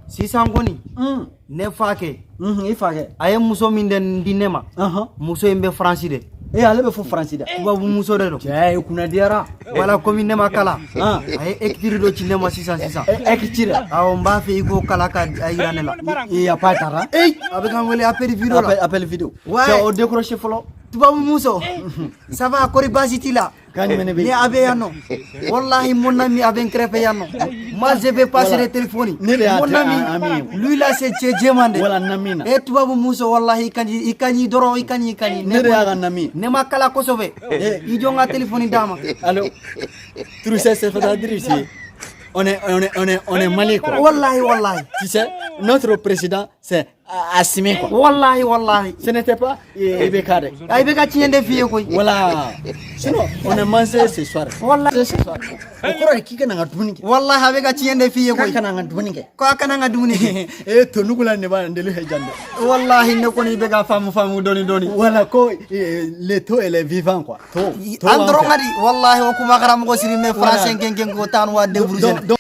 Sisan kɔni, ne fa kɛ, I fa kɛ. A ye muso min de di ne ma, muso in bɛ Faransi de. Eh, ale bɛ fo Faransi dɛ. Tubabu muso de don. Cɛ, i kunna diyara. Wala, komi ne ma kalan, a ye écriture dɔ ci ne ma sisan sisan. Écriture. Awɔ, n b'a fɛ i k'o kalan ka a yira ne la. Il y a pas tara. Ey, a bɛ ka n wele appel vidéo la. Appel vidéo. Ouais. Cɛ, o décroché fɔlɔ. Tubabu muso, ça va? Kɔri baasi t'i la? Kan jumɛn de bɛ Ne yen? a bɛ yan nɔ. Wallahi, mon ami a bɛ n kɛrɛfɛ yan nɔ. Moi, je vais passer le téléphone. Ne de y'a Mon tɛ ami, ami ye. Lui là, c'est cɛ jɛman de. Wala nami na. E tubabu muso, wallahi, i ka ɲi, i ka ɲi dɔrɔn, i ka ɲi, i ka ɲi. Ne de y'a ka nami ye. Ne ma kala kosɛbɛ. I jɔ n ka téléphone d'a ma. Allô. Tu sais, c'est-à-dire ici, on est Mali, quoi. Wallahi, wallahi. Tu sais, notre président, c'est Assimi, quoi. Wallahi, wallahi. Ce n'était pas IBK. A i bɛ ka tiɲɛ de f'i ye koyi. Voilà. Sinon, on est mangé ce soir. Wallahi. Ce soir. O kɔrɔ de k'i kana n ka dumuni kɛ. Wallahi, a bɛ ka tiɲɛ de f'i ye K'a koyi. kana n ka dumuni kɛ. Ko a kana n ka dumuni kɛ. Eh, tonugu la ne b'a ndelu he jan dɛ. Wallahi, ne kɔni bɛ ka faamu faamu dɔɔni dɔɔni. Voilà, ko le to, elle est vivant, quoi. To. To An b'an dɔrɔn fɛ. ka di. Wallahi, o kuma karamɔgɔ siri mɛ Voilà. français kenken ko tan wa débrouiller. Donc,